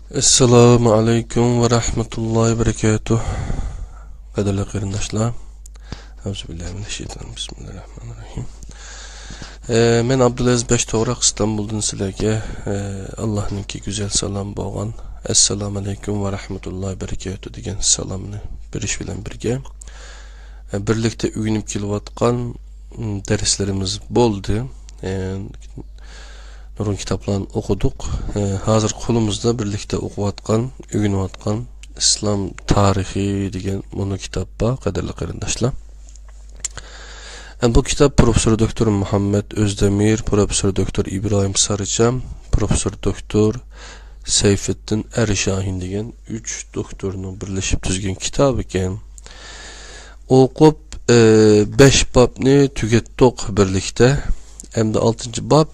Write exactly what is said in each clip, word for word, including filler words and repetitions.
ئەسسالامۇ ئەلەيكۇم ۋە رەھمەتۇللاھى ۋە بەرىكاتۇھ. قەدىرلىك قېرىنداشلار. ئەئۇزۇبىللاھىمىنەششەيتانىررەجىم. بىسمىللاھىررەھمانىررەھىم. ئە، مەن ئابدۇلئەزىز بەش توغراق ئىستانبۇلدىن سىلەرگە، ئە، ئاللاھنىڭكى گۈزەل سالامى بولغان ئەسسالامۇ ئەلەيكۇم ۋە رەھمەتۇللاھى ۋە بەرىكاتۇھ دېگەن سالامنى بېرىش بىلەن بىرگە، ئە، بىرلىكتە ئۆگىنىپ كېلىۋاتقان، م، دەرسلىرىمىز بولدى. ئە، نۇرغۇن كىتابلارنى ئوقۇدۇق. ئە، ھازىر قولىمىزدا بىرلىكتە ئوقۇۋاتقان، ئۆگىنىۋاتقان ئىسلام تارىخى دېگەن مۇنۇ كىتاب بار، قەدىرلىك قېرىنداشلار. ئە، بۇ كىتاب پروفېسسور دوكتور مۇھەممەد ئۆزدەمىر، پروفېسسور دوكتور ئىبراھىم سارىچام، پروفېسسور دوكتور سەيفىددىن ئەرشاھىن دېگەن ئۈچ دوكتورنىڭ بىرلىشىپ تۈزگەن كىتابى ئىكەن. ئوقۇپ، ئە، بەش بابنى تۈگەتتۇق بىرلىكتە. ئەمدى ئالتىنچى باب،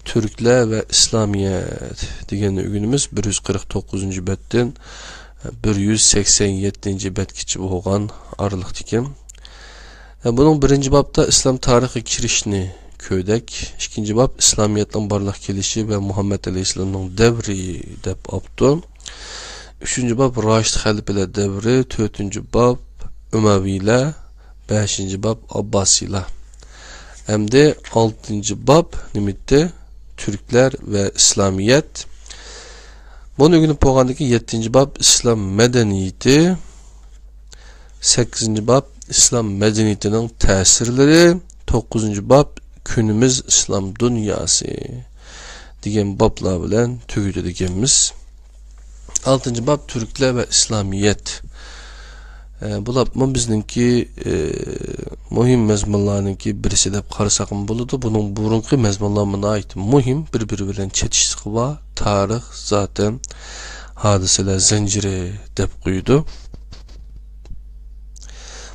تۈركلەر ۋە ئىسلامىيەت دېگەننى ئۆگىنىمىز. بىر يۈز قىرىق توققۇزىنچى بەتتىن بىر يۈز سەكسەن يەتتىنچى بەتكىچە بولغان ئارىلىقتىكەن. بۇنىڭ بىرىنچى بابتا ئىسلام تارىخىغا كىرىشنى كۆردۇق. ئىككىنچى باب ئىسلامىيەتنىڭ بارلىققا كېلىشى ۋە مۇھەممەد ئەلەيھىسسالامنىڭ دەۋرى دەپ ئاپتۇ. ئۈچىنچى باب راشىد خەلىپىلەر دەۋرى. تۆتىنچى باب ئۈمەۋىيلەر. بەشىنچى باب ئابباسىيلار. ئەمدى ئالتىنچى باب نېمىتى؟ تۈركلەر ۋە ئىسلامىيەت. بۇنى ئۆگىنىپ بولغاندىن كېيىن يەتتىنچى باب ئىسلام مەدەنىيىتى. سەككىزىنچى باب ئىسلام مەدەنىيىتىنىڭ تەسىرلىرى. توققۇزىنچى باب كۈنىمىز ئىسلام دۇنياسى دېگەن بابلار بىلەن تۈگىتىدىكەنمىز. ئالتىنچى باب تۈركلەر ۋە ئىسلامىيەت. ئە، بۇلارمۇ بىزنىڭكى، ئە، مۇھىم مەزمۇنلارنىڭكى بىرسى دەپ قارىساقمۇ بولىدۇ. بۇنىڭ بۇرۇنقى مەزمۇنلارمۇ ناھايىتى مۇھىم، بىر-بىرى بىلەن چېتىشلىقى بار. تارىخ زاتەن ھادىسىلەر زەنجىرى دەپ قويىدۇ.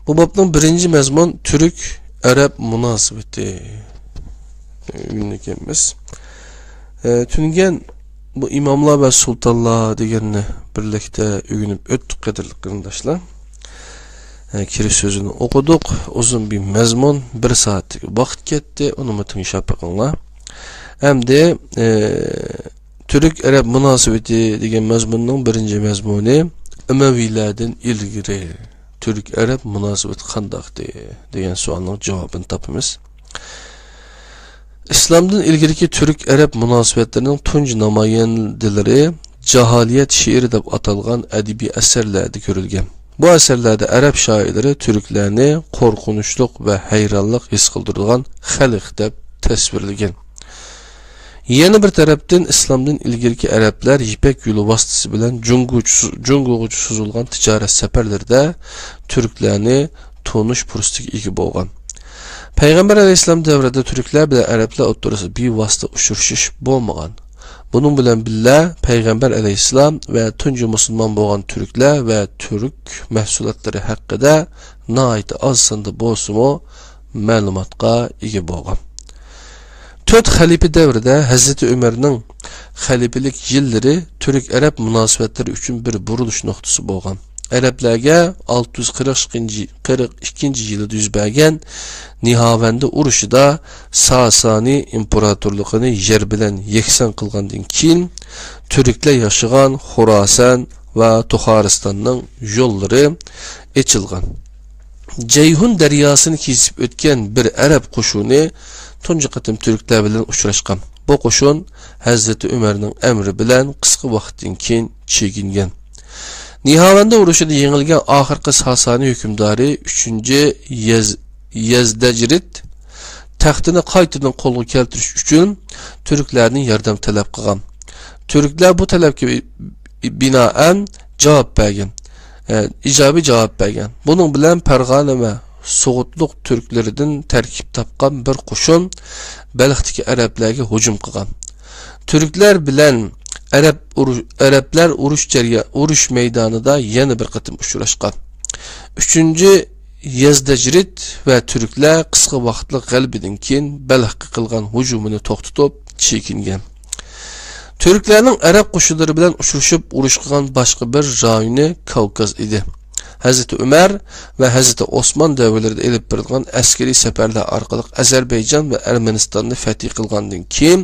بۇ بابنىڭ بىرىنچى مەزمۇن تۈرك ئەرەب مۇناسىۋىتى. ئۆگىنىدىكەنمىز. ئە، تۈنۈگۈن بۇ ئىماملار ۋە سۇلتانلار دېگەننى بىرلىكتە ئۆگىنىپ ئۆتتۇق، قەدىرلىك قېرىنداشلار. ئە، كىرىش سۆزىنى ئوقۇدۇق. ئۇزۇن بىر مەزمۇن، بىر سائەتلىك ۋاقىت كەتتى. ئۇنىمۇ تىڭشاپ بېقىڭلار. ئەمدى، ئە، تۈرك ئەرەب مۇناسىۋىتى دېگەن مەزمۇننىڭ بىرىنچى مەزمۇنى ئەمەۋىيلەردىن ئىلگىرى تۈرك ئەرەب مۇناسىۋىتى قانداقتى دېگەن سوئالنىڭ جاۋابىنى تاپىمىز. ئىسلامدىن ئىلگىرىكى تۈرك ئەرەب مۇناسىۋەتلىرىنىڭ تۇنجى نامايەندىلىرى جاھالىيەت شېئىرى دەپ ئاتالغان ئەدەبىي ئەسەرلەردە كۆرۈلگەن. بۇ ئەسەرلەردە ئەرەب شائىرلىرى تۈركلەرنى قورقۇنچلۇق ۋە ھەيرانلىق ھېس قىلدۇرىدىغان خەلق دەپ تەسۋىرلىگەن. يەنە بىر تەرەپتىن، ئىسلامدىن ئىلگىرىكى ئەرەبلەر يىپەك يولى ۋاسىتىسى بىلەن جۇڭگوچە سو-، جۇڭگوغىچە سوزۇلغان تىجارەت سەپەرلىرىدە تۈركلەرنى تونۇش پۇرسىتىگە ئىگە بولغان. پەيغەمبەر ئەلەيھىسسالام دەۋرىدە تۈركلەر بىلەن ئەرەبلەر ئوتتۇرىسىدا بىۋاسىتە ئۇچرىشىش بولمىغان. بۇنىڭ بىلەن بىللە، پەيغەمبەر ئەلەيھىسسالام ۋە تۇنجى مۇسۇلمان بولغان تۈركلەر ۋە تۈرك مەھسۇلاتلىرى ھەققىدە ناھايىتى ئاز ساندا بولسىمۇ مەلۇماتقا ئىگە بولغان. تۆت خەلىپە دەۋرىدە ھەزرىتى ئۆمەرنىڭ خەلىپىلىك يىللىرى تۈرك-ئەرەب مۇناسىۋەتلىرى ئۈچۈن بىر بۇرۇلۇش نۇقتىسى بولغان. ئەرەبلەرگە ئالتە يۈز قىرىق ئىككىنچى، قىرىق ئىككىنچى يىلىدا يۈز بەرگەن نىھاۋەندە ئۇرۇشىدا ساسانى ئىمپېراتورلۇقىنى يەر بىلەن يەكسان قىلغاندىن كېيىن، تۈركلەر ياشىغان خوراسان ۋە توخارىستاننىڭ يوللىرى ئېچىلغان. جەيھۇن دەرياسىنى كېسىپ ئۆتكەن بىر ئەرەب قوشۇنى تۇنجى قېتىم تۈركلەر بىلەن ئۇچراشقان. بۇ قوشۇن ھەزرىتى ئۆمەرنىڭ ئەمرى بىلەن قىسقا ۋاقىتتىن كېيىن چېكىنگەن. نىھاۋەندە ئۇرۇشىدا يېڭىلگەن ئاخىرقى ساسانى ھۆكۈمدارى ئۈچىنچى يەز-، يەزدەجرىت تەختىنى قايتىدىن قولغا كەلتۈرۈش ئۈچۈن تۈركلەردىن ياردەم تەلەپ قىلغان. تۈركلەر بۇ تەلەپكە بىنائەن جاۋاب بەرگەن، ئە، ئىجابىي جاۋاب بەرگەن. بۇنىڭ بىلەن پەرغانە ۋە سوغۇتلۇق تۈركلىرىدىن تەركىب تاپقان بىر قوشۇن بەلختىكى ئەرەبلەرگە ھۇجۇم قىلغان. تۈركلەر بىلەن ئەرەب ئۇرۇ-، ئەرەبلەر ئۇرۇش جەريا-، ئۇرۇش مەيدانىدا يەنە بىر قېتىم ئۇچراشقان. ئۈچىنچى يەزدەجرىت ۋە تۈركلەر قىسقا ۋاقىتلىق غەلىبىدىن كېيىن بەلخقە قىلغان ھۇجۇمىنى توختىتىپ چېكىنگەن. تۈركلەرنىڭ ئەرەب قوشۇنلىرى بىلەن ئۇچرىشىپ ئۇرۇش قىلغان باشقا بىر رايونى كاۋكاز ئىدى. ھەزرىتى ئۆمەر ۋە ھەزرىتى ئوسمان دەۋرلىرىدە ئېلىپ بېرىلغان ئەسكىرىي سەپەرلەر ئارقىلىق ئەزەربەيجان ۋە ئەرمەنىستاننى فەتھى قىلغاندىن كېيىن،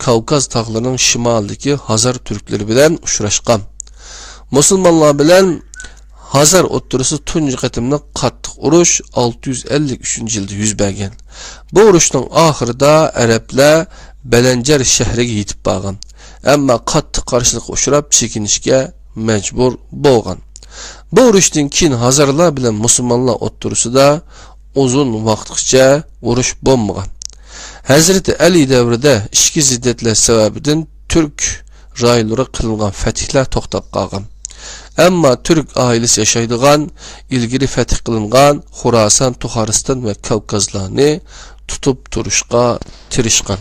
كاۋكاز تاغلىرىنىڭ شىمالىدىكى ھازار تۈركلىرى بىلەن ئۇچراشقان. مۇسۇلمانلار بىلەن ھازار ئوتتۇرىسىدا تۇنجى قېتىملىق قاتتىق ئۇرۇش ئالتە يۈز ئەللىك ئۈچىنچى يىلدا يۈز بەرگەن. بۇ ئۇرۇشنىڭ ئاخىرىدا ئەرەبلەر بەلەنجەر شەھىرىگە يېتىپ بارغان. ئەمما قاتتىق قارشىلىققا ئۇچراپ، چېكىنىشكە مەجبۇر بولغان. بۇ ئۇرۇشتىن كېيىن ھازارلار بىلەن مۇسۇلمانلار ئوتتۇرىسىدا ئۇزۇن ۋاقىتقىچە ئۇرۇش بولمىغان. ھەزرىتى ئەلى دەۋرىدە ئىچكى زىددىيەتلەر سەۋەبىدىن تۈرك رايونلىرىغا قىلىنغان فەتھلەر توختاپ قالغان. ئەمما تۈرك ئائىلىسى ياشايدىغان، ئىلگىرى فەتھ قىلىنغان خوراسان، تۇخارىستان ۋە كاۋكازلارنى تۇتۇپ تۇرۇشقا تىرىشقان.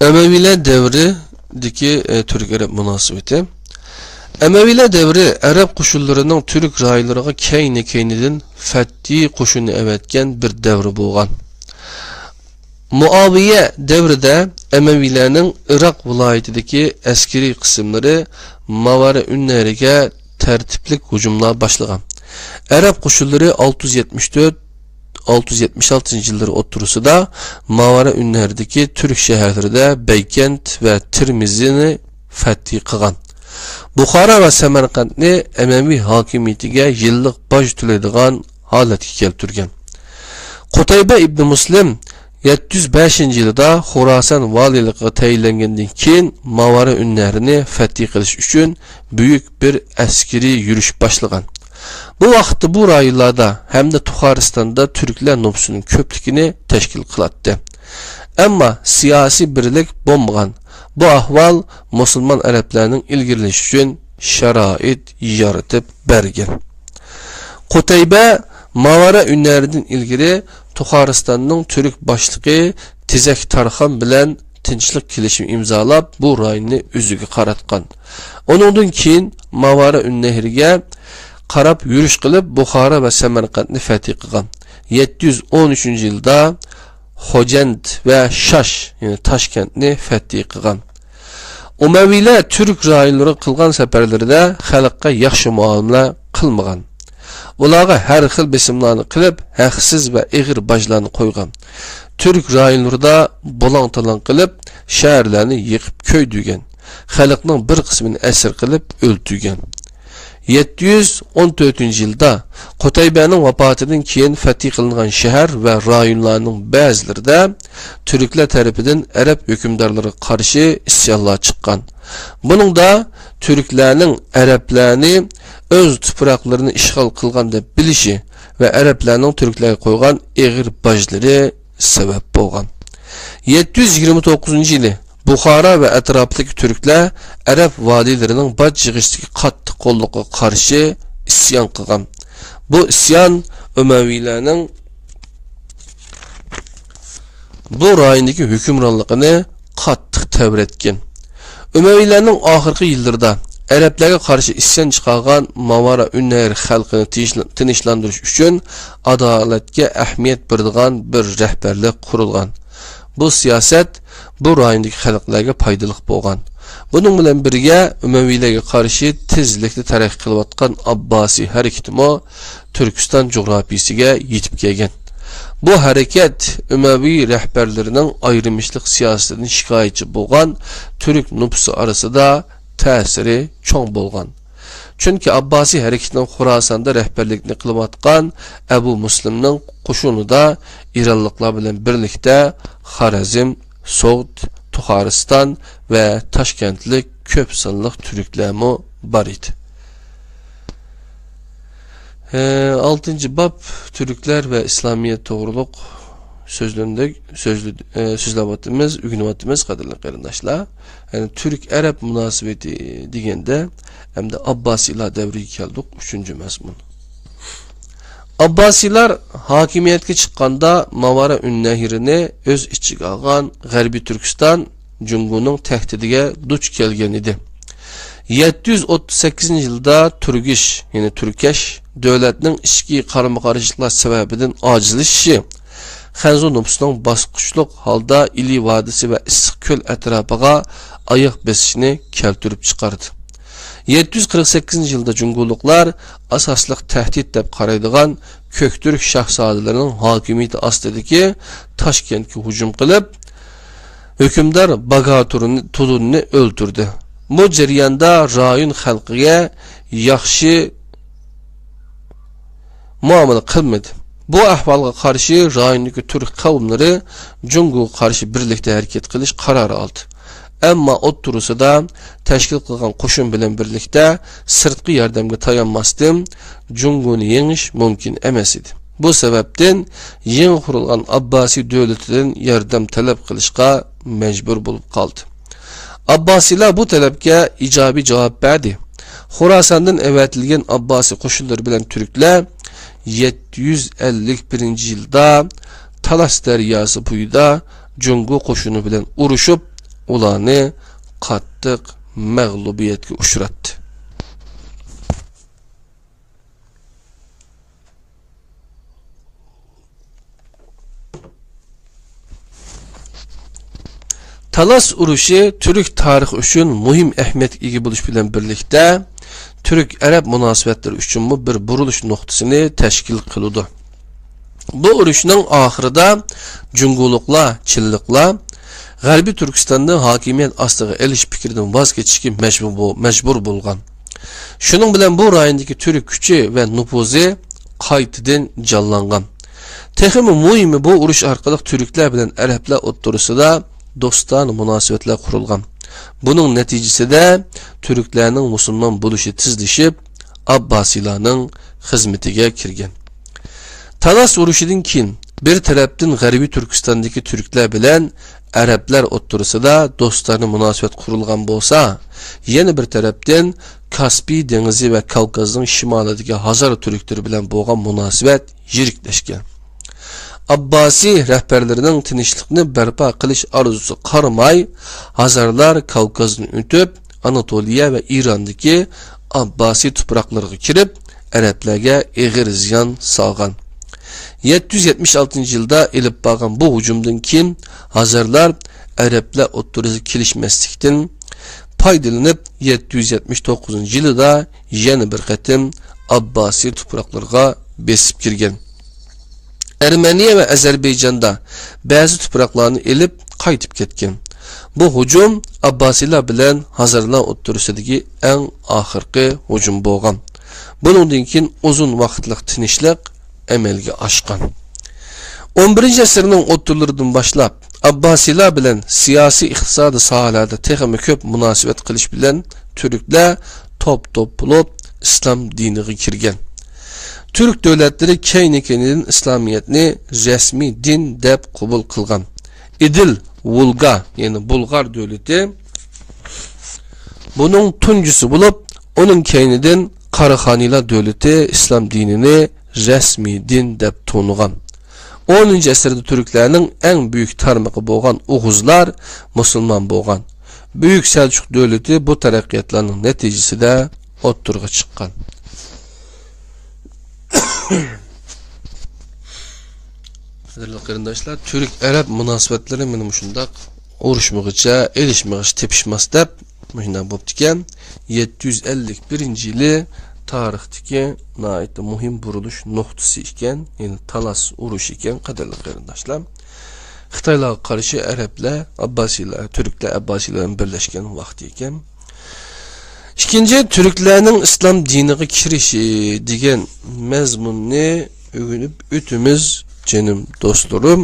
ئەمەۋىيلەر دەۋرىدىكى، ئە، تۈرك-ئەرەب مۇناسىۋىتى. ئەمەۋىيلەر دەۋرى ئەرەب قوشۇنلىرىنىڭ تۈرك رايونلىرىغا كەينى-كەينىدىن فەتھىي قوشۇننى ئەۋەتكەن بىر دەۋر بولغان. مۇئاۋىيە دەۋرىدە ئەمەۋىيلەرنىڭ ئىراق ۋىلايىتىدىكى ئەسكىرىي قىسىملىرى ماۋارا ئۈننەھرگە تەرتىپلىك ھۇجۇملار باشلىغان. ئەرەب قوشۇنلىرى ئالتە يۈز يەتمىش تۆت، ئالتە يۈز يەتمىش ئالتىنچى يىللىرى ئوتتۇرىسىدا ماۋارا ئۈننەھردىكى تۈرك شەھەرلىرىدە بەيكەنت ۋە تىرمىزىنى فەتھى قىلغان. بۇخارا ۋە سەمەرقەنتنى ئەمەۋى ھاكىمىيىتىگە يىللىق باج تۆلەيدىغان ھالەتكە كەلتۈرگەن. قۇتەيبە ئىبنى مۇسلىم يەتتە يۈز بەشىنچى يىلىدا خوراسان ۋالىيلىقىغا تەيىنلەنگەندىن كېيىن، ماۋارا ئۈننەھرنى فەتھى قىلىش ئۈچۈن بۈيۈك بىر ئەسكىرىي يۈرۈش باشلىغان. بۇ ۋاقىتتا بۇ رايونلاردا ھەمدە تۇخارىستاندا تۈركلەر نوپۇسىنىڭ كۆپلۈكىنى تەشكىل قىلاتتى. ئەمما سىياسىي بىرلىك بولمىغان. بۇ ئەھۋال مۇسۇلمان ئەرەبلەرنىڭ ئىلگىرىلىشى ئۈچۈن شارائىت يارىتىپ بەرگەن. قۇتەيبە ماۋارا ئۈننەھردىن ئىلگىرى تۇخارىستاننىڭ تۈرك باشلىقى تېزەك تارخان بىلەن تىنچلىق كېلىشىمى ئىمزالاپ، بۇ رايوننى ئۆزىگە قاراتقان. ئۇنىڭدىن كېيىن ماۋارا ئۈننەھرگە قاراپ يۈرۈش قىلىپ، بۇخارا ۋە سەمەرقەنتنى فەتھى قىلغان. يەتتە يۈز ئون ئۈچىنچى يىلدا خوجەنت ۋە شاش، يەنى تاشكەنتنى فەتھى قىلغان. ئۇمەۋىيلەر تۈرك رايونلىرىغا قىلغان سەپەرلىرىدە خەلققە ياخشى مۇئامىلە قىلمىغان. ئۇلارغا ھەر خىل بېسىملارنى قىلىپ، ھەقسىز ۋە ئېغىر باجلارنى قويغان. تۈرك رايونلىرىدا بۇلاڭ-تالاڭ قىلىپ، شەھەرلەرنى يېقىپ كۆيدۈرگەن. خەلقنىڭ بىر قىسمىنى ئەسىر قىلىپ ئۆلتۈرگەن. يەتتە يۈز ئون تۆتىنچى يىلدا قۇتەيبەنىڭ ۋاپاتىدىن كېيىن فەتھى قىلىنغان شەھەر ۋە رايونلارنىڭ بەزىلىرىدە تۈركلەر تەرىپىدىن ئەرەب ھۆكۈمدارلىرىغا قارشى ئىسيانلار چىققان. بۇنىڭدا تۈركلەرنىڭ ئەرەبلەرنى ئۆز تۇپراقلىرىنى ئىشغال قىلغان دەپ بىلىشى ۋە ئەرەبلەرنىڭ تۈركلەرگە قويغان ئېغىر باجلىرى سەۋەب بولغان. يەتتە يۈز يىگىرمە توققۇزىنچى يىلى بۇخارا ۋە ئەتراپىدىكى تۈركلەر ئەرەب ۋالىيلىرىنىڭ باج يىغىشتىكى قاتتىق قوللۇقىغا قارشى ئىسيان قىلغان. بۇ ئىسيان ئۆمەۋىيلەرنىڭ بۇ رايوندىكى ھۆكۈمرانلىقىنى قاتتىق تەۋرەتكەن. ئۆمەۋىيلەرنىڭ ئاخىرقى يىللىرىدا ئەرەبلەرگە قارشى ئىسيان چىقارغان ماۋارا ئۈننەھر خەلقىنى تىنچلا-، تىنچلاندۇرۇش ئۈچۈن ئادالەتكە ئەھمىيەت بېرىدىغان بىر رەھبەرلىك قۇرۇلغان. بۇ سىياسەت بۇ رايوندىكى خەلقلەرگە پايدىلىق بولغان. بۇنىڭ بىلەن بىرگە، ئۆمەۋىيلەرگە قارشى تېزلىكتە تەرەققىي قىلىۋاتقان ئابباسىي ھەرىكىتىمۇ تۈركىستان جۇغراپىيىسىگە يېتىپ كەلگەن. بۇ ھەرىكەت ئۆمەۋىي رەھبەرلىرىنىڭ ئايرىمىچىلىق سىياسىتىدىن شىكايەتچى بولغان تۈرك نوپۇسى ئارىسىدا تەسىرى چوڭ بولغان. چۈنكى ئابباسىي ھەرىكىتىنىڭ خوراساندا رەھبەرلىكنى قىلىۋاتقان ئەبۇ مۇسلىمنىڭ قوشۇنىدا ئىرانلىقلار بىلەن بىرلىكتە خارەزم، سوغد، تۇخارىستان ۋە تاشكەنتلىك كۆپ سانلىق تۈركلەرمۇ بار ئىدى. ئالتىنچى باب، تۈركلەر ۋە ئىسلامىيەت توغرۇلۇق سۆزلەندۇق، سۆزلە-، ئە، سۆزلەۋاتىمىز، ئۆگىنىۋاتىمىز، قەدىرلىك قېرىنداشلار. يەنى تۈرك-ئەرەب مۇناسىۋىتى دېگەندە، ئەمدى ئابباسىيلار دەۋرىگە كەلدۇق، ئۈچىنچى مەزمۇن. ئابباسىيلار ھاكىمىيەتكە چىققاندا، ماۋارا ئۈننەھرىنى ئۆز ئىچىگە ئالغان غەربىي تۈركىستان جۇڭگونىڭ تەھدىتىگە دۇچ كەلگەن ئىدى. يەتتە يۈز ئوتتۇز سەككىزىنچى يىلدا تۈرگىش، يەنى تۈركەش دۆلەتنىڭ ئىچكى قارىمۇقارشىلىقلار سەۋەبىدىن ئاجىزلىشىشى، خەنزۇ نوپۇسىنىڭ باسقۇچلۇق ھالدا ئىلى ۋادىسى ۋە ئىسسىق كۆل ئەتراپىغا ئاياغ بېسىشىنى كەلتۈرۈپ چىقاردى. يەتتە يۈز قىرىق سەككىزىنچى يىلدا جۇڭگولۇقلار ئاساسلىق تەھدىت دەپ قارايدىغان كۆكتۈرك شاھزادىلىرىنىڭ ھاكىمىيىتى ئاستىدىكى تاشكەنتكە ھۇجۇم قىلىپ، ھۆكۈمدار باگاتۇرنى تۇدۇننى ئۆلتۈردى. بۇ جەرياندا رايون خەلقىگە ياخشى مۇئامىلە قىلمىدى. بۇ ئەھۋالغا قارشى رايوندىكى تۈرك قەۋملىرى جۇڭگوغا قارشى بىرلىكتە ھەرىكەت قىلىش قارارى ئالدى. ئەمما ئوتتۇرىسىدا تەشكىل قىلغان قوشۇن بىلەن بىرلىكتە سىرتقى ياردەمگە تايانماستىن، جۇڭگونى يېڭىش مۇمكىن ئەمەس ئىدى. بۇ سەۋەبتىن يېڭى قۇرۇلغان ئابباسىي دۆلىتىدىن ياردەم تەلەپ قىلىشقا مەجبۇر بولۇپ قالدى. ئابباسىيلار بۇ تەلەپكە ئىجابىي جاۋاب بەردى. خوراساندىن ئەۋەتىلگەن ئابباسىي قوشۇنلىرى بىلەن تۈركلەر يەتتە يۈز ئەللىك بىرىنچى يىلدا تالاس دەرياسى بويىدا جۇڭگو قوشۇنى بىلەن ئۇرۇشۇپ، ئۇلارنى قاتتىق مەغلۇبىيەتكە ئۇچراتتى. تالاس ئۇرۇشى تۈرك تارىخى ئۈچۈن مۇھىم ئەھمىيەتكە ئىگە بولۇش بىلەن بىرلىكتە، تۈرك-ئەرەب مۇناسىۋەتلىرى ئۈچۈنمۇ بىر بۇرۇلۇش نۇقتىسىنى تەشكىل قىلىدۇ. بۇ ئۇرۇشنىڭ ئاخىرىدا جۇڭگولۇقلار، چىنلىقلار غەربىي تۈركىستاننى ھاكىمىيەت ئاستىغا ئېلىش پىكرىدىن ۋاز كېچىشكە مەجبۇر بو-، مەجبۇر بولغان. شۇنىڭ بىلەن بۇ رايوندىكى تۈرك كۈچى ۋە نوپۇزى قايتىدىن جانلانغان. تېخىمۇ مۇھىمى، بۇ ئۇرۇش ئارقىلىق تۈركلەر بىلەن ئەرەبلەر ئوتتۇرىسىدا دوستانە مۇناسىۋەتلەر قۇرۇلغان. بۇنىڭ نەتىجىسىدە تۈركلەرنىڭ مۇسۇلمان بولۇشى تېزلىشىپ، ئابباسىيلارنىڭ خىزمىتىگە كىرگەن. تالاس ئۇرۇشىدىن كېيىن بىر تەرەپتىن غەربىي تۈركىستاندىكى تۈركلەر بىلەن ئەرەبلەر ئوتتۇرىسىدا دوستانە مۇناسىۋەت قۇرۇلغان بولسا، يەنە بىر تەرەپتىن كاسپىي دېڭىزى ۋە كاۋكازنىڭ شىمالىدىكى ھازار تۈركلىرى بىلەن بولغان مۇناسىۋەت يىرىكلەشكەن. ئابباسىي رەھبەرلىرىنىڭ تىنچلىقنى بەرپا قىلىش ئارزۇسىغا قارىماي، ھازارلار كاۋكازدىن ئۆتۈپ، ئاناتولىيە ۋە ئىراندىكى ئابباسىي تۇپراقلىرىغا كىرىپ، ئەرەبلەرگە ئېغىر زىيان سالغان. يەتتە يۈز يەتمىش ئالتىنچى يىلدا ئېلىپ بارغان بۇ ھۇجۇمدىن كېيىن، ھازارلار ئەرەبلەر ئوتتۇرىسىدا كېلىشمەسلىكتىن پايدىلىنىپ، يەتتە يۈز يەتمىش توققۇزىنچى يىلىدا يەنە بىر قېتىم ئابباسىي تۇپراقلىرىغا بېسىپ كىرگەن. ئەرمېنىيە ۋە ئەزەربەيجاندا بەزى تۇپراقلارنى ئېلىپ قايتىپ كەتكەن. بۇ ھۇجۇم ئابباسىيلار بىلەن ھازارلار ئوتتۇرىسىدىكى ئەڭ ئاخىرقى ھۇجۇم بولغان. بۇنىڭدىن كېيىن ئۇزۇن ۋاقىتلىق تىنچلىق ئەمەلگە ئاشقان. ئون بىرىنچى ئەسىرنىڭ ئوتتۇرىلىرىدىن باشلاپ، ئابباسىيلار بىلەن سىياسىي، ئىقتىسادىي ساھەلەردە تېخىمۇ كۆپ مۇناسىۋەت قىلىش بىلەن، تۈركلەر توپ-توپ بولۇپ ئىسلام دىنىغا كىرگەن. تۈرك دۆلەتلىرى كەينى-كەينىدىن ئىسلامىيەتنى رەسمىي دىن دەپ قوبۇل قىلغان. ئىدىل، ۋولگا، يەنى بۇلغار دۆلىتى بۇنىڭ تۇنجىسى بولۇپ، ئۇنىڭ كەينىدىن قاراخانىيلار دۆلىتى ئىسلام دىنىنى رەسمىي دىن دەپ تونۇغان. ئونىنچى ئەسىردە تۈركلەرنىڭ ئەڭ بۈيۈك تارمىقى بولغان ئوغۇزلار مۇسۇلمان بولغان. بۈيۈك سەلچۇق دۆلىتى بۇ تەرەققىياتلارنىڭ نەتىجىسىدە ئوتتۇرىغا چىققان. قەدىرلىك قېرىنداشلار، تۈرك-ئەرەب مۇناسىۋەتلىرى مانا مۇشۇنداق ئۇرۇشمىغىچە، ئېلىشمىغىچە تېپىشماس دەپ مۇشۇنداق بوپتىكەن. يەتتە يۈز ئەللىك بىرىنچى يىلى تارىختىكى ناھايىتى مۇھىم بۇرۇلۇش نۇقتىسى ئىكەن، يەنى تالاس ئۇرۇشى ئىكەن، قەدىرلىك قېرىنداشلار. خىتايلارغا قارشى ئەرەبلەر، ئابباسىيلار، تۈركلەر ئابباسىيلار بىلەن بىرلەشكەن ۋاقتى ئىكەن. ئىككىنچى، تۈركلەرنىڭ ئىسلام دىنىغا كىرىشى دېگەن مەزمۇننى ئۆگىنىپ ئۆتىمىز، جېنىم دوستلىرىم.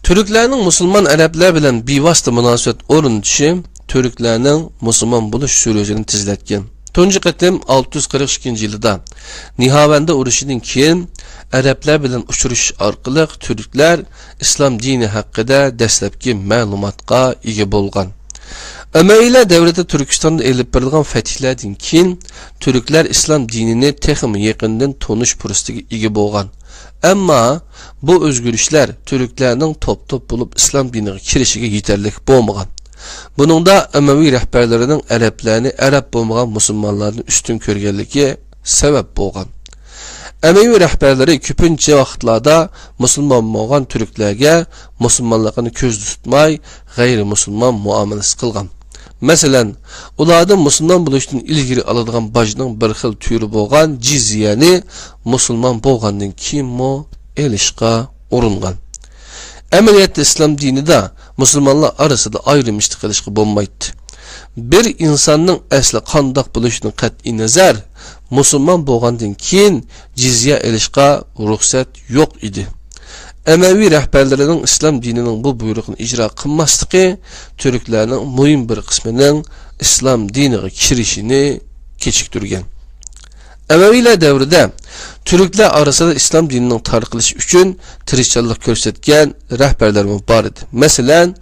تۈركلەرنىڭ مۇسۇلمان ئەرەبلەر بىلەن بىۋاسىتە مۇناسىۋەت ئورنىتىشى تۈركلەرنىڭ مۇسۇلمان بولۇش سۈرئىتىنى تېزلەتكەن. تۇنجى قېتىم ئالتە يۈز قىرىق ئىككىنچى يىلىدا نىھاۋەندە ئۇرۇشىدىن كېيىن ئەرەبلەر بىلەن ئۇچرىشىش ئارقىلىق تۈركلەر ئىسلام دىنى ھەققىدە دەسلەپكى مەلۇماتقا ئىگە بولغان. ئەمەۋىيلەر دەۋرىدە تۈركىستاندا ئېلىپ بېرىلغان فەتھلەردىن كېيىن تۈركلەر ئىسلام دىنىنى تېخىمۇ يېقىندىن تونۇش پۇرسىتىگە ئىگە بولغان. ئەمما بۇ ئۆزگىرىشلەر تۈركلەرنىڭ توپ-توپ بولۇپ ئىسلام دىنىغا كىرىشىگە يېتەرلىك بولمىغان. بۇنىڭدا ئەمەۋىي رەھبەرلىرىنىڭ ئەرەبلەرنى ئەرەب بولمىغان مۇسۇلمانلاردىن ئۈستۈن كۆرگەنلىكى سەۋەب بولغان. ئەمەۋى رەھبەرلىرى كۆپىنچە ۋاقىتلاردا مۇسۇلمان بولغان تۈركلەرگە مۇسۇلمانلىقىنى كۆزدە تۇتماي، غەيرىي مۇسۇلمان مۇئامىلىسى قىلغان. مەسىلەن، ئۇلاردىن مۇسۇلمان بولۇشتىن ئىلگىرى ئالىدىغان باجنىڭ بىر خىل تۈرى بولغان جىزيەنى مۇسۇلمان بولغاندىن كېيىنمۇ ئېلىشقا ئۇرۇنغان. ئەمەلىيەتتە ئىسلام دىنىدا مۇسۇلمانلار ئارىسىدا ئايرىم ئىشتە قىلىشقا بولمايتتى. بىر ئىنساننىڭ ئەسلى قانداق بولۇشىدىن قەتئىي نەزەر، مۇسۇلمان بولغاندىن كېيىن جىزيە ئېلىشقا رۇخسەت يوق ئىدى. ئەمەۋى رەھبەرلىرىنىڭ ئىسلام دىنىنىڭ بۇ بۇيرۇقىنى ئىجرا قىلماسلىقى تۈركلەرنىڭ مۇھىم بىر قىسمىنىڭ ئىسلام دىنىغا كىرىشىنى كېچىكتۈرگەن. ئەمەۋىيلەر دەۋرىدە تۈركلەر ئارىسىدا ئىسلام دىنىنىڭ تارقىلىشى ئۈچۈن تىرىشچانلىق كۆرسەتكەن رەھبەرلەرمۇ بار ئىدى. مەسىلەن،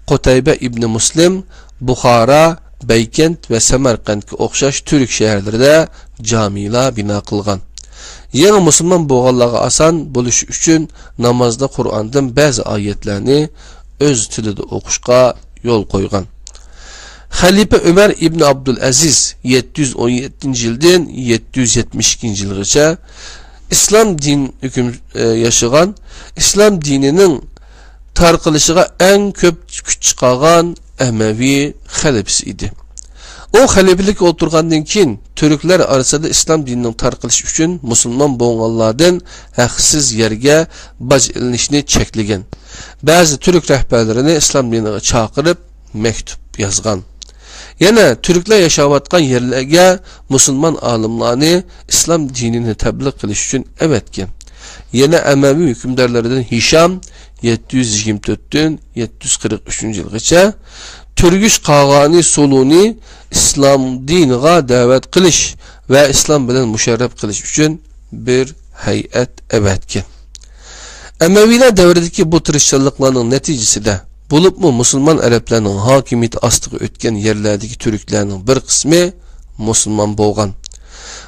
قۇتەيبە ئىبنى مۇسلىم بۇخارا، بەيكەنت ۋە سەمەرقەنتكە ئوخشاش تۈرك شەھەرلىرىدە جامىلار بىنا قىلغان. يېڭى مۇسۇلمان بولغانلارغا ئاسان بولۇشى ئۈچۈن نامازدا قۇرئاندىن بەزى ئايەتلەرنى ئۆز تىلىدا ئوقۇشقا يول قويغان. خەلىپە ئۆمەر ئىبن ئابدۇلئەزىز يەتتە يۈز ئون يەتتىنچى يىلدىن يەتتە يۈز يەتمىش ئىككىنچى يىلغىچە ئىسلام دىن ھۆكۈم، ئە، ياشىغان، ئىسلام دىنىنىڭ تارقىلىشىغا ئەڭ كۆپ كۈچ چىقارغان ئەمەۋى خەلىپىسى ئىدى. ئۇ خەلىپىلىككە ئولتۇرغاندىن كېيىن، تۈركلەر ئارىسىدا ئىسلام دىنىنىڭ تارقىلىشى ئۈچۈن مۇسۇلمان بولغانلاردىن ھەقسىز يەرگە باج ئېلىنىشنى چەكلىگەن. بەزى تۈرك رەھبەرلىرىنى ئىسلام دىنىغا چاقىرىپ، مەكتۇپ يازغان. يەنە تۈركلەر ياشاۋاتقان يەرلەرگە مۇسۇلمان ئالىملارنى ئىسلام دىنىنى تەبلىغ قىلىش ئۈچۈن ئەۋەتكەن. يەنە ئەمەۋى ھۆكۈمدارلىرىدىن ھىشام يەتتە يۈز يىگىرمە تۆتتىن يەتتە يۈز قىرىق ئۈچىنچى يىلغىچە تۈرگۈش قاغانى سولۇنى ئىسلام دىنىغا دەۋەت قىلىش ۋە ئىسلام بىلەن مۇشەررەپ قىلىش ئۈچۈن بىر ھەيئەت ئەۋەتكەن. ئەمەۋىلەر دەۋرىدىكى بۇ تىرىشچانلىقلارنىڭ نەتىجىسىدە، بولۇپمۇ مۇسۇلمان ئەرەبلەرنىڭ ھاكىمىيىتى ئاستىغا ئۆتكەن يەرلەردىكى تۈركلەرنىڭ بىر قىسمى مۇسۇلمان بولغان.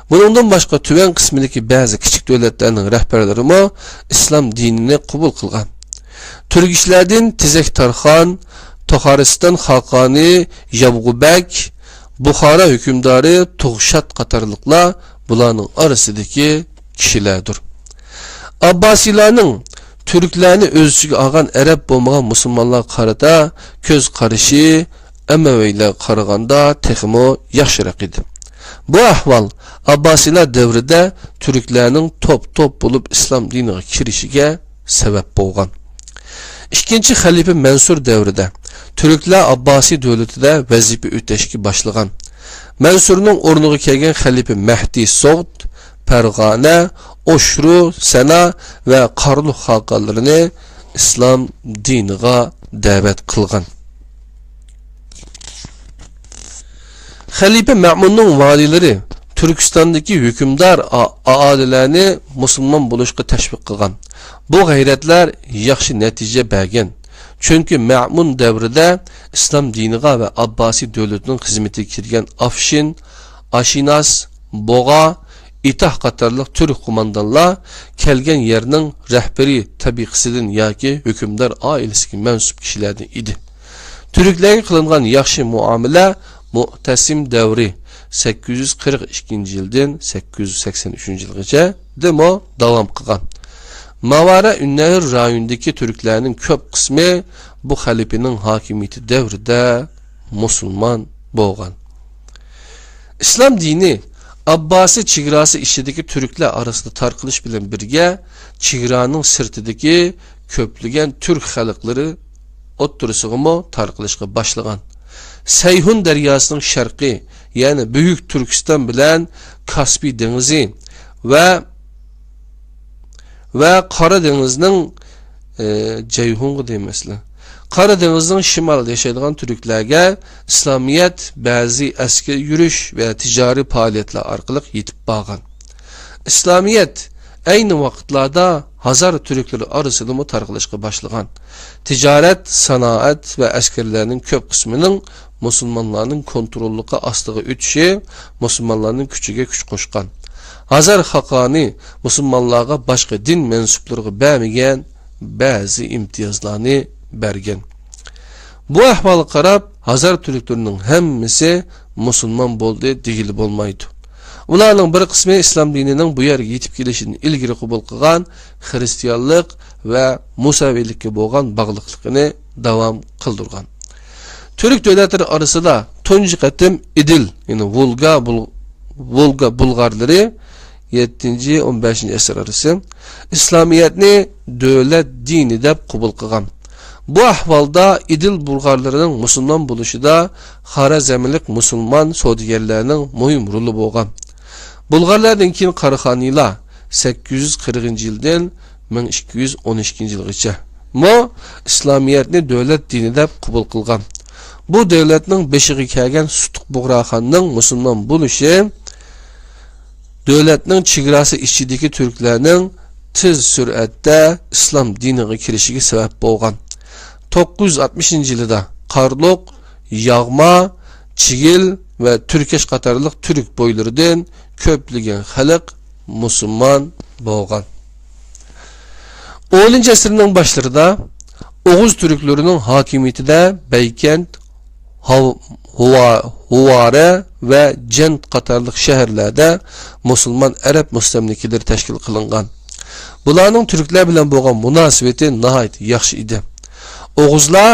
بۇنىڭدىن باشقا، تۆۋەن قىسمىدىكى بەزى كىچىك دۆلەتلەرنىڭ رەھبەرلىرىمۇ ئىسلام دىنىنى قوبۇل قىلغان. تۈرگۈشلەردىن تېزەك تارخان، تاخارىستان خاقانى ياۋغۇبەگ، بۇخارا ھۆكۈمدارى تۇغشات قاتارلىقلار بۇلارنىڭ ئارىسىدىكى كىشىلەردۇر. ئابباسىيلارنىڭ تۈركلەرنى ئۆز ئىچىگە ئالغان ئەرەب بولمىغان مۇسۇلمانلارغا قارىتا كۆز قارىشى ئەمەۋىيلەرگە قارىغاندا تېخىمۇ ياخشىراق ئىدى. بۇ ئەھۋال ئابباسىيلار دەۋرىدە تۈركلەرنىڭ توپ-توپ بولۇپ ئىسلام دىنىغا كىرىشىگە سەۋەب بولغان. ئىككىنچى خەلىپە مەنسۇر دەۋرىدە تۈركلەر ئابباسىي دۆلىتىدە ۋەزىپە ئۆتەشكە باشلىغان. مەنسۇرنىڭ ئورنىغا كەلگەن خەلىپە مەھدى سوغد، پەرغانە، ئوشرۇ، سەنا ۋە قارلۇق خاقانلىرىنى ئىسلام دىنىغا دەۋەت قىلغان. خەلىپە مەمۇننىڭ ۋالىيلىرى تۈركىستاندىكى ھۆكۈمدار ئا-، ئائىلىلەرنى مۇسۇلمان بولۇشقا تەشۋىق قىلغان. بۇ غەيرەتلەر ياخشى نەتىجە بەرگەن. چۈنكى مەمۇن دەۋرىدە ئىسلام دىنىغا ۋە ئابباسىي دۆلىتىنىڭ خىزمىتىگە كىرگەن ئافشىن، ئاشىناس، بوغا، ئىتاھ قاتارلىق تۈرك قوماندانلار كەلگەن يەرنىڭ رەھبىرى تەبىقىسىدىن ياكى ھۆكۈمدار ئائىلىسىگە مەنسۇپ كىشىلەردىن ئىدى. تۈركلەرگە قىلىنغان ياخشى مۇئامىلە مۇئتەسىم دەۋرى، سەككىز يۈز قىرىق ئىككىنچى يىلدىن سەككىز يۈز سەكسەن ئۈچىنچى يىلغىچە، دىمۇ داۋام قىلغان. ماۋارا ئۈننەھر رايونىدىكى تۈركلەرنىڭ كۆپ قىسمى بۇ خەلىپىنىڭ ھاكىمىيىتى دەۋرىدە مۇسۇلمان بولغان. ئىسلام دىنى ئابباسىي چېگراسى ئىچىدىكى تۈركلەر ئارىسىدا تارقىلىش بىلەن بىرگە، چېگرانىڭ سىرتىدىكى كۆپلىگەن تۈرك خەلقلىرى ئوتتۇرىسىغىمۇ تارقىلىشقا باشلىغان. سەيھۇن دەرياسىنىڭ شەرقى، يەنى بۈيۈك تۈركىستان بىلەن كاسپىي دېڭىزى ۋە، ۋە قارا دېڭىزنىڭ، ئى، جەيھۇنغا دەيمەسلەر. قارا دېڭىزنىڭ شىمالىدا ياشايدىغان تۈركلەرگە ئىسلامىيەت بەزى ئەسكىرىي يۈرۈش ۋە تىجارىي پائالىيەتلەر ئارقىلىق يېتىپ بارغان. ئىسلامىيەت ئەينى ۋاقىتلاردا ھازار تۈركلىرى ئارىسىدىمۇ تارقىلىشقا باشلىغان. تىجارەت، سانائەت ۋە ئەسكەرلەرنىڭ كۆپ قىسمىنىڭ مۇسۇلمانلارنىڭ كونتروللۇقى ئاستىغا ئۆتۈشى مۇسۇلمانلارنىڭ كۈچىگە كۈچ قوشقان. ھازار خاقانى مۇسۇلمانلارغا باشقا دىن مەنسۇپلىرىغا بەرمىگەن بەزى ئىمتىيازلارنى بەرگەن. بۇ ئەھۋالغا قاراپ، ھازار تۈركلىرىنىڭ ھەممىسى مۇسۇلمان بولدى دېگىلى بولمايدۇ. ئۇلارنىڭ بىر قىسمى ئىسلام دىنىنىڭ بۇ يەرگە يېتىپ كېلىشىدىن ئىلگىرى قوبۇل قىلغان خىرىستىيانلىق ۋە مۇسەۋىلىككە بولغان باغلىقلىقىنى داۋام قىلدۇرغان. تۈرك دۆلەتلىرى ئارىسىدا تۇنجى قېتىم ئىدىل، يەنى ۋولگا بۇل-، ۋولگا بۇلغارلىرى، يەتتىنچى، ئون بەشىنچى ئەسىر ئارىسى، ئىسلامىيەتنى دۆلەت دىنى دەپ قوبۇل قىلغان. بۇ ئەھۋالدا ئىدىل بۇلغارلىرىنىڭ مۇسۇلمان بولۇشىدا خارەزملىق مۇسۇلمان سودىگەرلەرنىڭ مۇھىم رولى بولغان. بۇلغارلاردىن كېيىن قاراخانىيلار سەككىز يۈز قىرىقىنچى يىلدىن مىڭ ئىككى يۈز ئون ئىككىنچى يىلغىچە مۇ ئىسلامىيەتنى دۆلەت دىنى دەپ قوبۇل قىلغان. بۇ دۆلەتنىڭ بېشىغا كەلگەن سۇتۇق بۇغراخاننىڭ مۇسۇلمان بولۇشى دۆلەتنىڭ چېگراسى ئىچىدىكى تۈركلەرنىڭ تېز سۈرئەتتە ئىسلام دىنىغا كىرىشىگە سەۋەب بولغان. توققۇز يۈز ئاتمىشىنچى يىلىدا قارلۇق، ياغما، چىگىل ۋە تۈركەش قاتارلىق تۈرك بويلىرىدىن كۆپلىگەن خەلق مۇسۇلمان بولغان. ئونىنچى ئەسىرنىڭ باشلىرىدا ئوغۇز تۈركلىرىنىڭ ھاكىمىيىتىدە بەيكەنت، ھاۋ-، ھۇۋا-، ھۇۋارە ۋە جەنت قاتارلىق شەھەرلەردە مۇسۇلمان ئەرەب مۇستەملىكىلىرى تەشكىل قىلىنغان. بۇلارنىڭ تۈركلەر بىلەن بولغان مۇناسىۋىتى ناھايىتى ياخشى ئىدى. ئوغۇزلار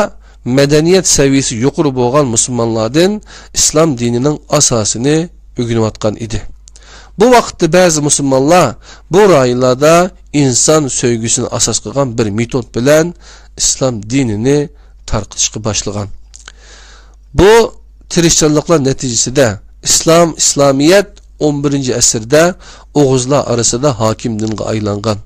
مەدەنىيەت سەۋىيىسى يۇقىرى بولغان مۇسۇلمانلاردىن ئىسلام دىنىنىڭ ئاساسىنى ئۆگىنىۋاتقان ئىدى. بۇ ۋاقىتتا بەزى مۇسۇلمانلار بۇ رايونلاردا ئىنسان سۆيگۈسىنى ئاساس قىلغان بىر مېتود بىلەن ئىسلام دىنىنى تارقىتىشقا باشلىغان. بۇ تىرىشچانلىقلار نەتىجىسىدە ئىسلام، ئىسلامىيەت ئون بىرىنچى ئەسىردە ئوغۇزلار ئارىسىدا ھاكىم دىنغا ئايلانغان.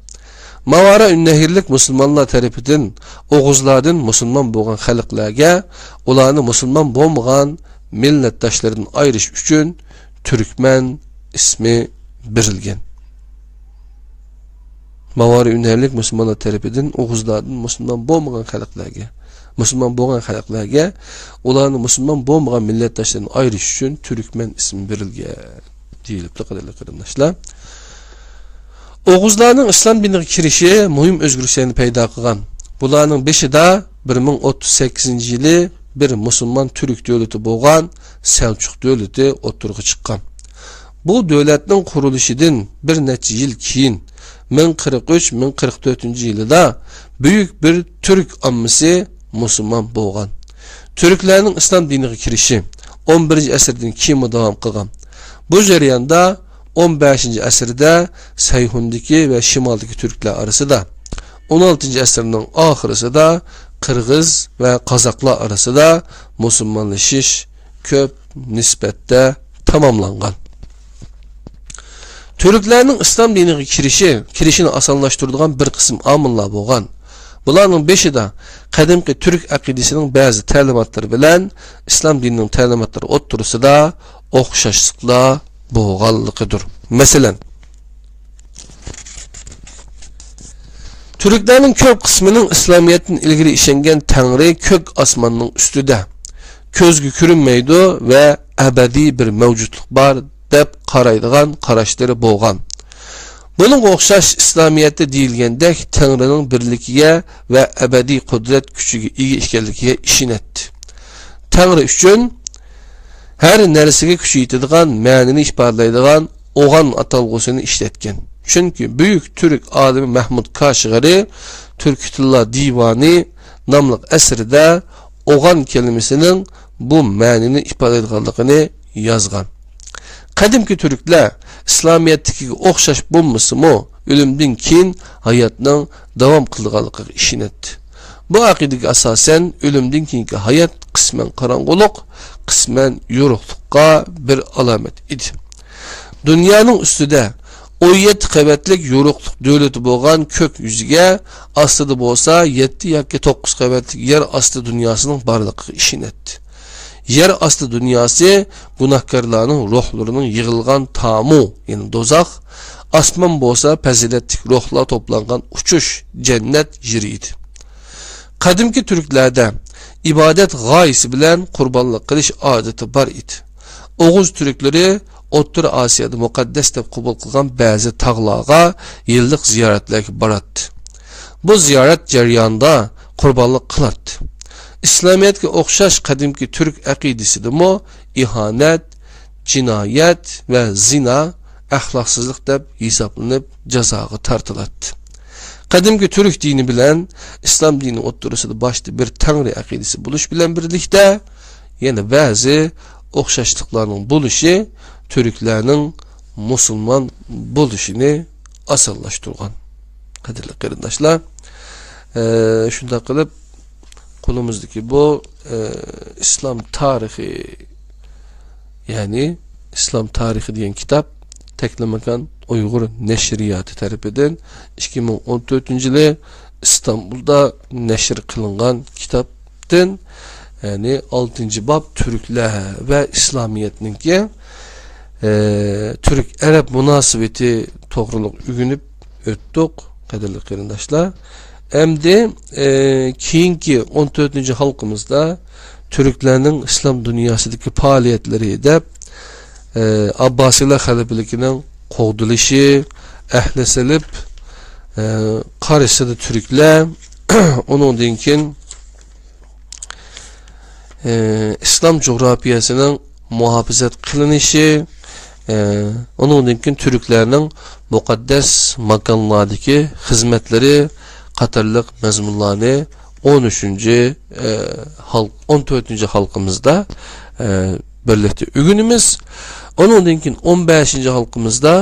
ماۋارا ئۈننەھرلىك مۇسۇلمانلار تەرىپىدىن ئوغۇزلاردىن مۇسۇلمان بولغان خەلقلەرگە ئۇلارنى مۇسۇلمان بولمىغان مىللەتداشلىرىدىن ئايرىش ئۈچۈن تۈركمەن ئىسمى بېرىلگەن. ماۋارى ئۈنەرلىك مۇسۇلمانلار تەرىپىدىن ئوغۇزلاردىن مۇسۇلمان بولمىغان خەلقلەرگە، مۇسۇلمان بولغان خەلقلەرگە ئۇلارنى مۇسۇلمان بولمىغان مىللەتداشلىرىدىن ئايرىش ئۈچۈن تۈركمەن ئىسمى بېرىلگەن دېيىلىپتۇ، قەدىرلىك قېرىنداشلار. ئوغۇزلارنىڭ ئىسلام دىنىغا كىرىشى مۇھىم ئۆزگىرىشلەرنى پەيدا قىلغان. بۇلارنىڭ بېشىدا بىر مىڭ ئوتتۇز سەككىزىنچى يىلى بىر مۇسۇلمان تۈرك دۆلىتى بولغان سەلچۇق دۆلىتى ئوتتۇرىغا چىققان. بۇ دۆلەتنىڭ قۇرۇلۇشىدىن بىر نەچچە يىل كېيىن، مىڭ قىرىق ئۈچ، مىڭ قىرىق تۆتىنچى يىلىدا بۈيۈك بىر تۈرك ئاممىسى مۇسۇلمان بولغان. تۈركلەرنىڭ ئىسلام دىنىغا كىرىشى ئون بىرىنچى ئەسىردىن كېيىنمۇ داۋام قىلغان. بۇ جەرياندا ئون بەشىنچى ئەسىردە سەيھۇندىكى ۋە شىمالدىكى تۈركلەر ئارىسىدا، ئون ئالتىنچى ئەسىرنىڭ ئاخىرىسىدا قىرغىز ۋە قازاقلار ئارىسىدا مۇسۇلمانلىشىش كۆپ نىسبەتتە تاماملانغان. تۈركلەرنىڭ ئىسلام دىنىغا كىرىشى، كىرىشىنى ئاسانلاشتۇرىدىغان بىر قىسىم ئامىللار بولغان. بۇلارنىڭ بېشىدا قەدىمكى تۈرك ئەقىدىسىنىڭ بەزى تەلىماتلىرى بىلەن ئىسلام دىنىنىڭ تەلىماتلىرى ئوتتۇرىسىدا ئوخشاشلىقلار بولغانلىقىدۇر. مەسىلەن، تۈركلەرنىڭ كۆپ قىسمىنىڭ ئىسلامىيەتتىن ئىلگىرى ئىشەنگەن تەڭرى كۆك ئاسماننىڭ ئۈستىدە، كۆزگە كۆرۈنمەيدۇ ۋە ئەبەدىي بىر مەۋجۇتلۇق بار دەپ قارايدىغان قاراشلىرى بولغان. بۇنىڭغا ئوخشاش ئىسلامىيەتتە دېيىلگەندەك تەڭرىنىڭ بىرلىكىگە ۋە ئەبەدىي قۇدرەت كۈچىگە ئىگە ئىكەنلىكىگە ئىشىنەتتى. تەڭرى ئۈچۈن ھەر نەرسىگە كۈچ يېتىدىغان مەنىنى ئىپادىلەيدىغان ئوغان ئاتالغۇسىنى ئىشلەتكەن. چۈنكى بۈيۈك تۈرك ئالىمى مەھمۇد كاشغەرى تۈركىتۇللا دىۋانى ناملىق ئەسىرىدە ئوغان كەلىمىسىنىڭ بۇ مەنىنى ئىپادىلەيدىغانلىقىنى يازغان. قەدىمكى تۈركلەر ئىسلامىيەتتىكىگە ئوخشاش بولمىسىمۇ، ئۆلۈمدىن كېيىن ھاياتنىڭ داۋام قىلىدىغانلىقىغا ئىشىنەتتى. بۇ ئەقىدىگە ئاساسەن، ئۆلۈمدىن كېيىنكى ھايات قىسمەن قاراڭغۇلۇق، قىسمەن يورۇقلۇققا بىر ئالامەت ئىدى. دۇنيانىڭ ئۈستىدە ئون يەتتە قەۋەتلىك يورۇقلۇق دۆلىتى بولغان كۆك يۈزىگە، ئاستىدا بولسا يەتتە ياكى توققۇز قەۋەتلىك يەر ئاستى دۇنياسىنىڭ بارلىقىغا ئىشىنەتتى. يەر ئاستى دۇنياسى گۇناھكارلارنىڭ روھلىرىنىڭ يىغىلغان تامۇ، يەنى دوزاخ، ئاسمان بولسا پەزىلەتلىك روھلار توپلانغان ئۇچۇش، جەننەت يېرى ئىدى. قەدىمكى تۈركلەردە ئىبادەت غايىسى بىلەن قۇربانلىق قىلىش ئادىتى بار ئىدى. ئوغۇز تۈركلىرى ئوتتۇرا ئاسىيادا مۇقەددەس دەپ قوبۇل قىلغان بەزى تاغلارغا يىللىق زىيارەتلەرگە باراتتى. بۇ زىيارەت جەريانىدا قۇربانلىق قىلاتتى. ئىسلامىيەتكە ئوخشاش قەدىمكى تۈرك ئەقىدىسىدىمۇ ئىھانەت، جىنايەت ۋە زىنا ئەخلاقسىزلىق دەپ ھېسابلىنىپ، جازاغا تارتىلاتتى. قەدىمكى تۈرك دىنى بىلەن ئىسلام دىنى ئوتتۇرىسىدا باشتا بىر تەڭرى ئەقىدىسى بولۇش بىلەن بىرلىكتە، يەنە بەزى ئوخشاشلىقلارنىڭ بولۇشى تۈركلەرنىڭ مۇسۇلمان بولۇشىنى ئاسانلاشتۇرغان. قەدىرلىك قېرىنداشلار، ئە، شۇنداق قىلىپ، قولىمىزدىكى بۇ، ئە، ئىسلام تارىخى، يەنى ئىسلام تارىخى دېگەن كىتاب تەكلىماكان ئۇيغۇر نەشرىياتى تەرىپىدىن ئىككى مىڭ ئون تۆتىنچى يىلى ئىستانبۇلدا نەشر قىلىنغان كىتابتىن، يەنى ئالتىنچى باب تۈركلەر ۋە ئىسلامىيەتنىڭكى، ئە، تۈرك-ئەرەب مۇناسىۋىتى توغرۇلۇق ئۆگىنىپ ئۆتتۇق، قەدىرلىك قېرىنداشلار. ئەمدى، ئە، كېيىنكى ئون تۆتىنچى ھالقىمىزدا تۈركلەرنىڭ ئىسلام دۇنياسىدىكى پائالىيەتلىرى دەپ، ئە، ئابباسىيلار خەلىپىلىكىنىڭ قوغدىلىشى، ئەھلى سېلىپ، ئە، قارشىسىدا تۈركلەر، ئۇنىڭدىن كېيىن، ئە، ئىسلام جۇغراپىيەسىنىڭ مۇھاپىزەت قىلىنىشى، ئە، ئۇنىڭدىن كېيىن تۈركلەرنىڭ مۇقەددەس ماكانلاردىكى خىزمەتلىرى قاتارلىق مەزمۇنلارنى ئون ئۈچىنچى، ئە، ھال-، ئون تۆتىنچى ھالقىمىزدا، ئە، بىرلىكتە ئۆگىنىمىز. ئۇنىڭدىن كېيىن ئون بەشىنچى ھالقىمىزدا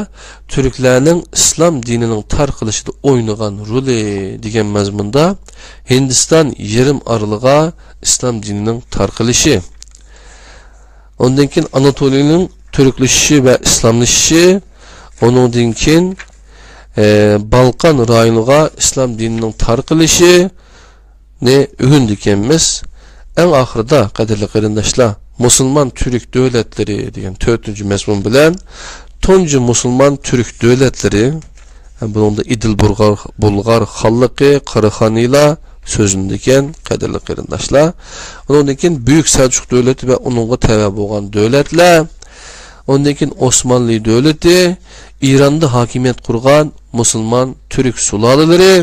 تۈركلەرنىڭ ئىسلام دىنىنىڭ تارقىلىشىدا ئوينىغان رولى دېگەن مەزمۇندا ھىندىستان يېرىم ئارىلىغا ئىسلام دىنىنىڭ تارقىلىشى، ئۇندىن كېيىن ئاناتولىيىنىڭ تۈركلىشىشى ۋە ئىسلاملىشىشى، ئۇنىڭدىن كېيىن، ئە، بالقان رايونىغا ئىسلام دىنىنىڭ تارقىلىشى، نى ئۆگەندىكەنمىز. ئەڭ ئاخىرىدا، قەدىرلىك قېرىنداشلار، مۇسۇلمان تۈرك دۆلەتلىرى دېگەن تۆتىنچى مەزمۇن بىلەن تۇنجى مۇسۇلمان تۈرك دۆلەتلىرى، بۇنىڭدا ئىدىل بۇلغار، بۇلغار خانلىقى، قاراخانىيلار سۆزلىنىدىكەن، قەدىرلىك قېرىنداشلار. ئۇنىڭدىن كېيىن بۈيۈك سەلجۇق دۆلىتى ۋە ئۇنىڭغا تەۋە بولغان دۆلەتلەر، ئۇندىن كېيىن ئوسمانلى دۆلىتى، ئىراندا ھاكىمىيەت قۇرغان مۇسۇلمان تۈرك سۇلالىلىرى،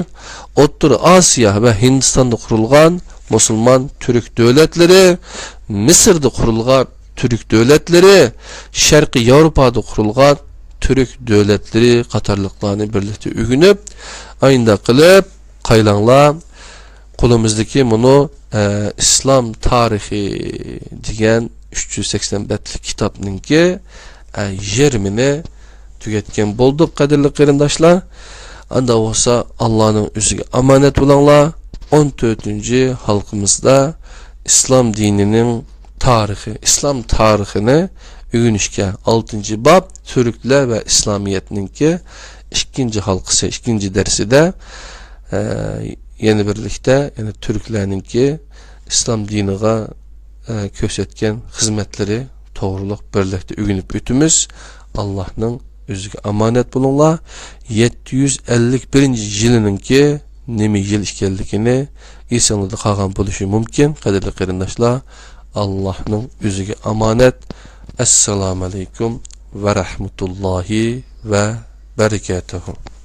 ئوتتۇرا ئاسىيا ۋە ھىندىستاندا قۇرۇلغان مۇسۇلمان تۈرك دۆلەتلىرى، مىسىردا قۇرۇلغان تۈرك دۆلەتلىرى، شەرقىي ياۋروپادا قۇرۇلغان تۈرك دۆلەتلىرى قاتارلىقلارنى بىرلىكتە ئۆگىنىپ، ئاينداق قىلىپ، قايلاڭلار، قولىمىزدىكى مۇنۇ، ئە، ئىسلام تارىخى دېگەن ئۈچ يۈز سەكسەن بەتلىك كىتابنىڭكى، ئە، يېرىمىنى تۈگەتكەن بولدۇق، قەدىرلىك قېرىنداشلار. ئاندا بولسا، ئاللانىڭ ئۆزىگە ئامانەت بولۇڭلار. ئون تۆتىنچى ھالقىمىزدا ئىسلام دىنىنىڭ تارىخى، ئىسلام تارىخىنى ئۆگىنىشكە، ئالتىنچى باب، تۈركلەر ۋە ئىسلامىيەتنىڭكى ئىككىنچى ھالقىسى، ئىككىنچى دەرسىدە، ئە، يەنە بىرلىكتە، يەنە تۈركلەرنىڭكى ئىسلام دىنىغا، ئە، كۆرسەتكەن خىزمەتلىرى توغرۇلۇق بىرلىكتە ئۆگىنىپ ئۆتىمىز. ئاللاھنىڭ ئۆزىگە ئامانەت بولۇڭلار. يەتتە يۈز ئەللىك بىرىنچى يىلىنىڭكى نېمە يىل ئىكەنلىكىنى ئېسىڭلاردا قالغان بولۇشى مۇمكىن، قەدىرلىك قېرىنداشلار. ئاللاھنىڭ ئۆزىگە ئامانەت. ئەسسالامۇ ئەلەيكۇم ۋە رەھمەتۇللاھى ۋە بەرىكاتۇھۇ.